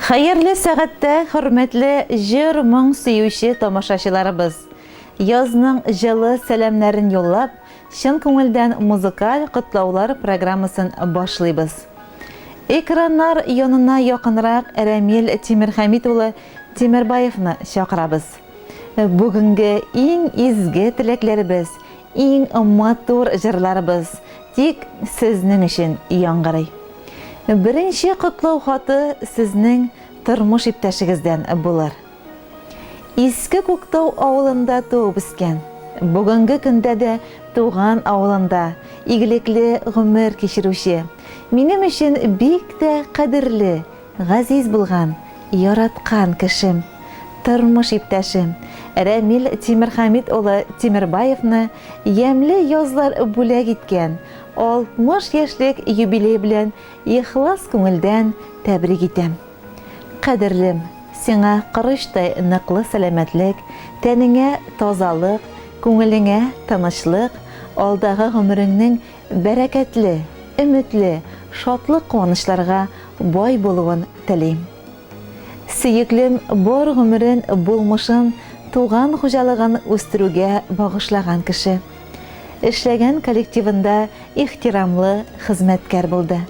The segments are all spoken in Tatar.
Хәерле сәгатьтә, хөрмәтле җыр-моң сөюче тамашачыларыбыз! Язның җылы сәламнәрен юллап, чын күңелдән музыкаль котлаулар программасын башлыйбыз. Экраннар янына якынрак Рәмил Тимерхәмит улы Тимербаевны чакырабыз. Бүгенге иң изге теләкләребез, иң матур җырларыбыз тик сезнең өчен яңгырый. Беренче котлау хаты сезнең тормыш иптәшегездән булыр. Иске Күктау авылында туып үскән, бүгенге көндә дә туган авылында игелекле гомер кичерүче, минем өчен бик тә кадерле, газиз булган, яраткан кешем, тормыш иптәшем Рәмил Тимерхәмит улы Тимербаевны ямьле язлар бүләк иткән 60 яшьлек юбилее белән ихлас күңелдән тәбрик итәм. Кадерлем, сиңа корычтай ныклы сәламәтлек, тәнеңә тазалык, күңелеңә тынычлык, алдагы гомереңнең бәрәкәтле, өметле, шатлык-куанычларга бай булуын телим. Сөеклем бар гомерен, булмышын туган хуҗалыгын үстерүгә багышлаган кеше. Эшләгән коллективында ихтирамлы хезмәткәр булды.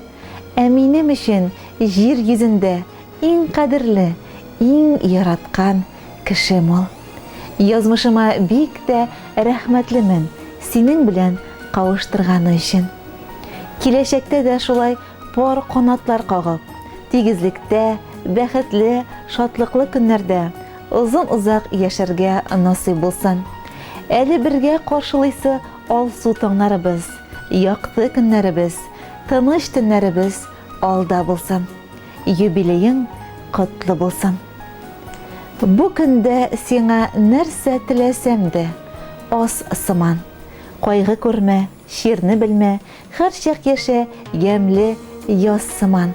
Ә минем өчен җир йөзендә иң кадерле, иң яраткан кешем ул. Язмышыма бик тә рәхмәтлемен синең белән кавыштырганы өчен. Киләчәктә дә шулай пар канатлар кагып, тигезлектә, бәхетле, шатлыклы көннәрдә озын-озак яшәргә насыйп булсын. Әле бергә каршылыйсы алсу таңнарыбыз, якты көннәребез, тыныч төннәребез алда булсын. Юбилеең котлы булсын! Бу көндә сиңа нәрсә теләсәм дә, аз сыман. Кайгы күрмә, чирне белмә, һәрчак яшә ямьле яз сыман.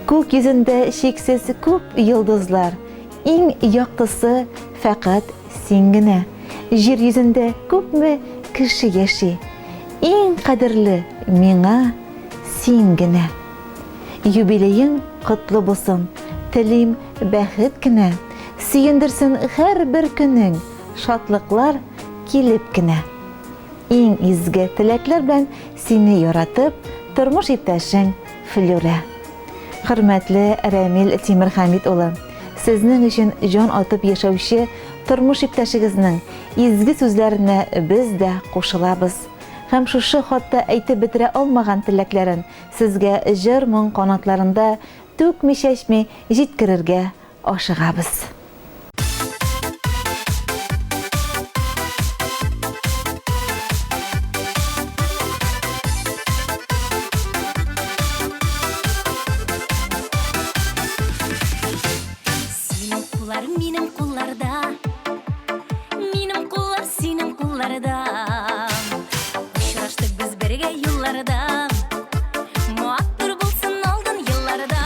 Күк йөзендә чиксез күп йолдызлар, иң яктысы фәкать син генә. Җир йөзендә күпме кеше яши, иң кадерле миңа син генә. Юбилеең котлы булсын, телим бәхет кенә, Сөендерсен һәрбер көнең, шатлыклар килеп кенә. Иң изге теләкләр белән сине яратып, тормыш иптәшең Флүрә. Хөрмәтле Рәмил Тимерхәмит улы, сезнең өчен җан атып яшәүче тормыш иптәшегезнең изге сүзләренә без дә кушылабыз һәм шушы хатта әйтеп бетерә алмаган теләкләрен Сезгә җыр-моң канатларында түкми-чәчми җиткерергә ашыгабыз. Синең куллар минем кулларда, Минем куллар синең кулларда. Очраштык без бергә юлларда. Матур булсын алдан елларда.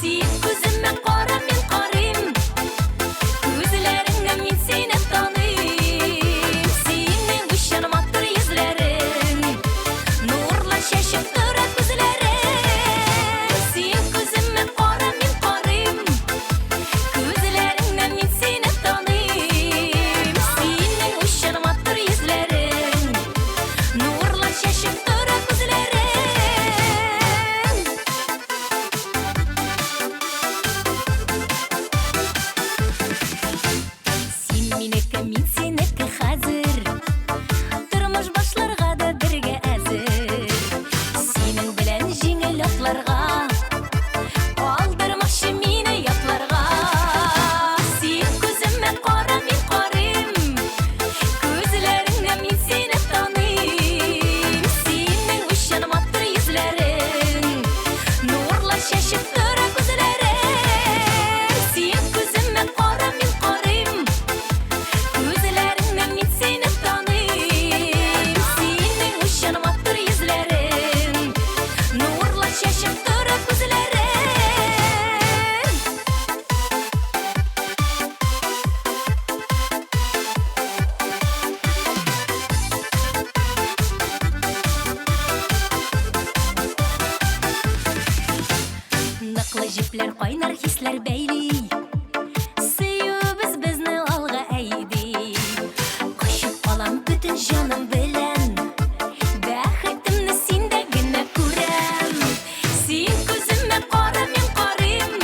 Син күземә кара, мин карыйм. Күзләреңнән мин сине таныйм. Синең уйчан матур йөзләрең, Нурлар чәчеп тора күзләрең. Син күземә кара, мин карыйм. Күзләреңнән мин сине таныйм. Синең уйчан матур йөзләрең, Нурлар чәчеп тора күзләрең. җепләр кайнар хисләр бәйли. Сөюебез безне алга әйди. Кочып алам бөтен җаным белән. Бәхетемне синдә генә күрәм. Син күземә кара, мин карыйм.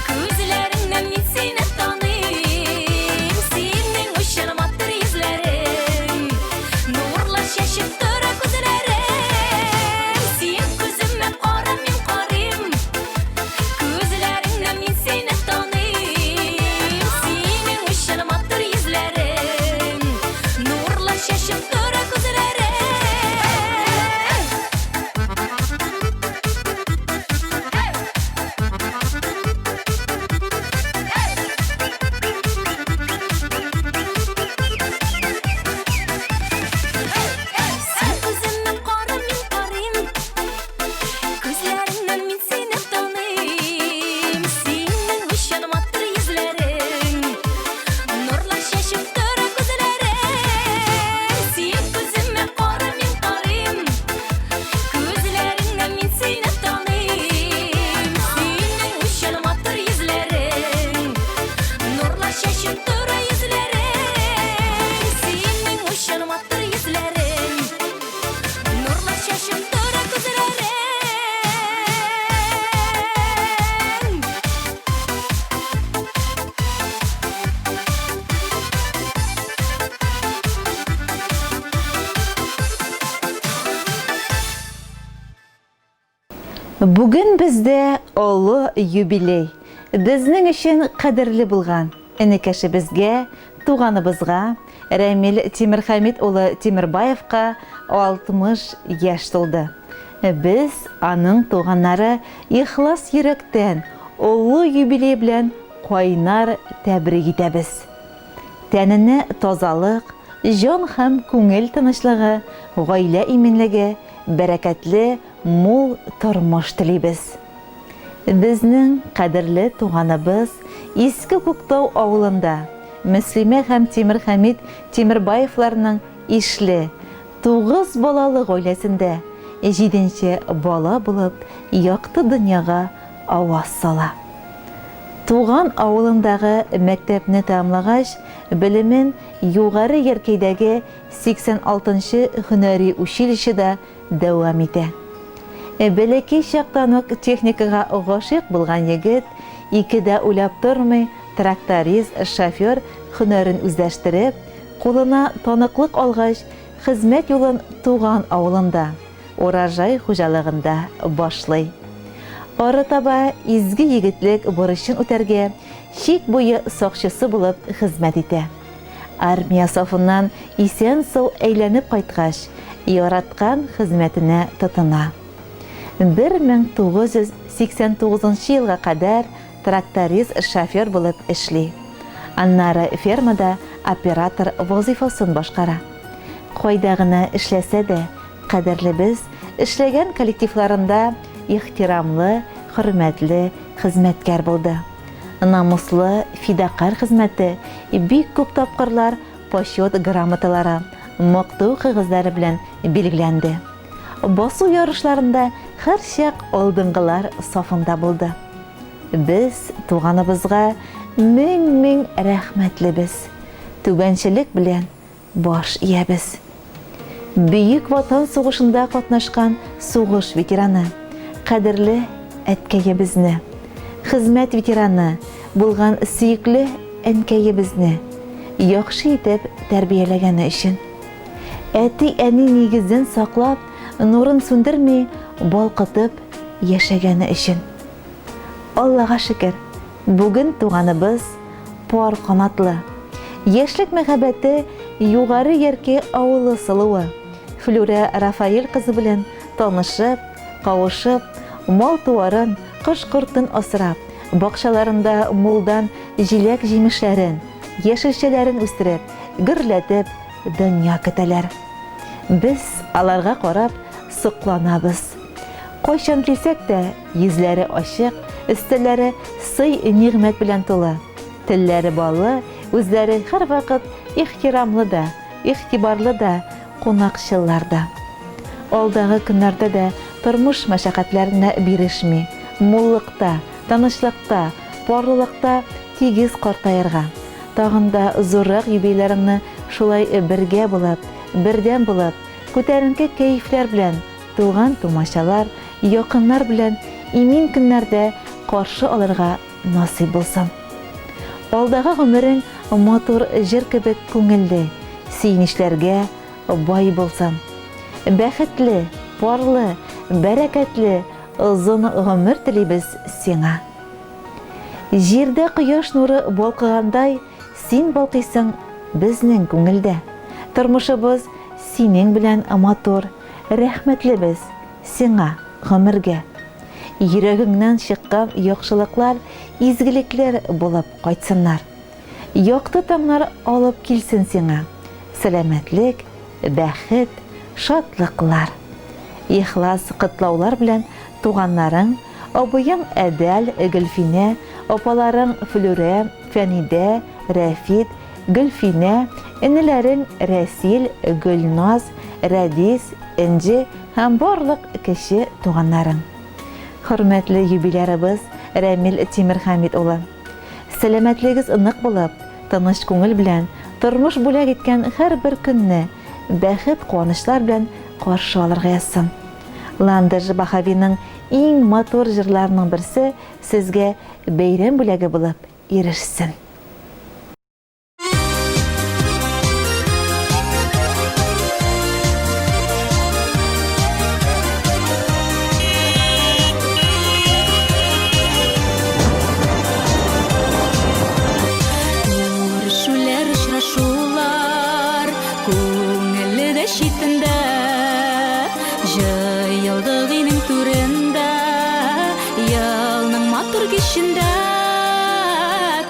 Күзләреңнән мин сине таныйм. Синең уйчан матур йөзләрең. Нурлар чәчеп тора күзләрең. Син күземә кара, мин карыйм. Күзләреңнән мин сине таныйм. Синең уйчан матур йөзләрең. Нурлар чәчеп тора күзләрең. Син күземә кара, мин карыйм. Күзләреңнән мин сине таныйм. Синең уйчан матур йөзләрең. Нурлар чәчеп тора күзләрең. Син күземә кара, мин карыйм. Күзләреңнән мин сине таныйм. Синең уйчан матур йөзләрең. Нурлар чәчеп тора йөзләрең. Синең уйчан матур йөзләрең. Нурлар чәчеп тора күзләрең. Бүген бездә олы юбилей. Безнең өчен кадерле булган энекәшебезгә, туганыбызга, Рәмил Тимерхәмит улы Тимербаевка 60 яшь тулды. Без, аның туганнары, ихлас йөрәктән олы юбилей белән кайнар тәбрик итәбез. Тәненә тазалык, җан һәм күңел тынычлыгы, гаилә иминлеге, бәрәкәтле, мул тормыш телибез. Безнең кадерле туганыбыз Иске Күктау авылында Мөслимә һәм Тимерхәмит Тимербаевларның ишле, тугыз балалы гаиләсендә җиденче бала булып якты дөньяга аваз сала. Туган авылындагы мәктәпне тәмамлагач, белемен Югары Яркәйдәге 86 нчы һөнәри училищеда дәвам итә. Бәләкәй чактан ук техникага гашыйк булган егет, ике дә уйлап тормый, тракторист, шофер һөнәрен үзләштереп, кулына таныклык алгач, хезмәт юлын туган авылында, Урожай хуҗалыгында башлый. Арытаба изге егетлек бурычын үтәргә чик буе сакчысы булып хезмәт итә. Армия сафыннан исән-сау әйләнеп кайткач, яраткан хезмәтенә тотына. 1989 нчы елга кадәр тракторист-шофер булып эшли. Аннары фермада оператор вазыйфасын башкара. Кайда гына эшләсә дә, кадерлебез эшләгән коллективларында ихтирамлы, хөрмәтле хезмәткәр булды. Намуслы, фидакарь хезмәте бик күп тапкырлар Почет грамоталары, Мактау кәгазьләре белән билгеләнде. Басу ярышларында һәрчак алдынгылар сафында булды. Без туганыбызга мең-мең рәхмәтлебез, түбәнчелек белән баш иябез. Бөек Ватан сугышында катнашкан сугыш ветераны, кадерле әткәебезне, хезмәт ветераны булган сөекле әнкәебезне яхшы итеп тәрбияләгәне өчен. Әти-әни нигезен саклап, нурын сүндерми, балкытып яшәгәне өчен. Аллага шөкер, бүген туганыбыз пар канатлы. Яшьлек мәхәббәте Югары Яркәй авылы сылуы Флүрә Рафаэль кызы белән танышып, кавышып, мал-туарын, кош-кортын асрап, бакчаларында мулдан җиләк-җимешләрен, яшелчәләрен үстереп, гөрләтеп дөнья көтәләр. Без аларга карап сокланабыз. Кайчан килсәк тә, йөзләре ачык, өстәлләре сый-нигъмәт белән тулы, телләре баллы, үзләре һәрвакыт ихтирамлы да, игътибарлы да, кунакчыллар да. Алдагы көннәрдә дә тормыш мәшәкатьләренә бирешми, муллыкта, Тынычлыкта, парлылыкта тигез картаерга, тагын да зуррак юбилейларыңны шулай бергә булып, бердәм булып, күтәренке кәефләр белән, туган-тумачалар, якыннар белән имин көннәрдә каршы алырга насыйп булсын. Алдагы гомерең матур җыр кебек күңелле, сөенечләргә бай булсын. Бәхетле, парлы, бәрәкәтле озын гомер телибез сиңа. Җирдә кояш нуры балкыгандай син балкыйсың безнең күңелдә. Тормышыбыз синең белән матур, рәхмәтлебез сиңа гомергә. Йөрәгеңнән чыккан яхшылыклар изгелекләр булып кайтсыннар. Якты таңнар алып килсен сиңа, сәламәтлек, бәхет, шатлыклар. Ихлас котлаулар белән туганнарың, абыең Әдәл, Гөлфинә, апаларың Флүрә, Фәнидә, Рәфит, Гөлфинә, энеләрең Рәсил, Гөлназ, Рәдис, Энҗе һәм барлык кече туганнарың. Хөрмәтле юбилярыбыз Рәмил Тимерхәмит улы! Сәламәтлегез нык булып, тыныч күңел белән, тормыш бүләк иткән һәрбер көнне бәхет-куанычлар белән каршы алырга язсын. Ландыш Баһавиның иң матур җырларының берсе сезгә бәйрәм бүләге булып ирешсен. Күрешүләр, очрашулар күңелле дә читендә. Җыелдык өйнең түрендә, елның матур кичендә.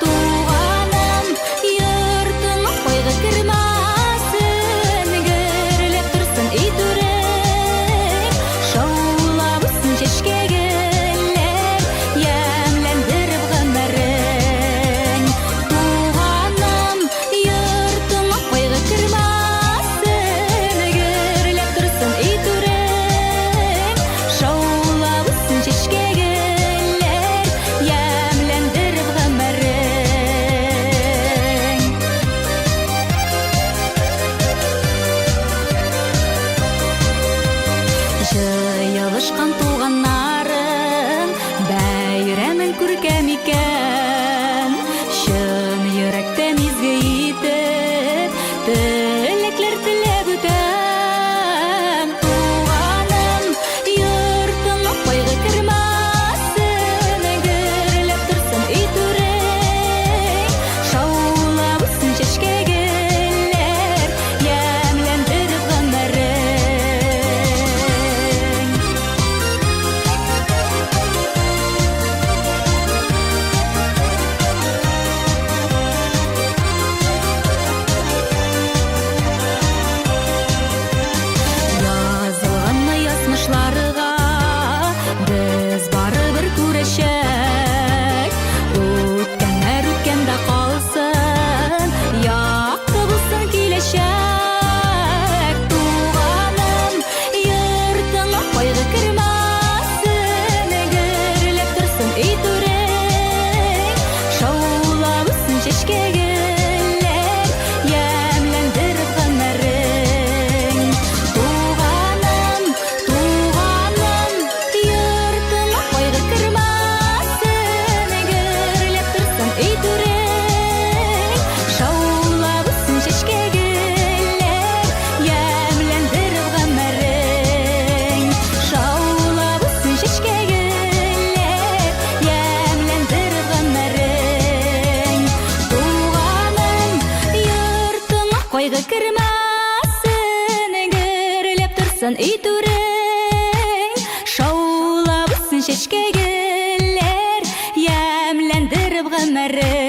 Туганым, йортыңа кайгы кермәсен, гөрләп торсын өй түрең. Шаулап үссен чәчкә гөлләр, ямьләндереп гомерең. Туганым, йортыңа кайгы кермәсен, гөрләп торсын өй түрең. Шаулап үссен чәчкә гөлләр, ямьләндереп гомерең. Җыелышкан туганнарың бәйрәмен күркәм икән. Чын йөрәктән изге итеп теләкләр теләп үтәм. Туганым, йортыңа кайгы кермәсен, гөрләп торсын өй түрең. Шаулап үссен чәчкә гөлләр, ямьләндереп гомерең. Язылганны язмышларга без барыбер күрәчәк. Үткәннәр үткәндә калсын, якты булсын киләчәк. Туганым, йортыңа кайгы кермәсен, гөрләп торсын өй түрең. Шаулап үссен чәчкә гөлләр, ямьләндереп гомерең. Туганым, туганым, йортыңа кайгы кермәсен, гөрләп торсын өй түрең. Шаулап үссен чәчкә гөлләр, ямьләндереп гомерең. Шаулап үссен чәчкә гөлләр, ямьләндереп гомерең. Туганым, йортыңа кайгы кермәсен, гөрләп торсын өй түрең. Шаулап үссен чәчкә гөлләр, ямьләндереп гомерең.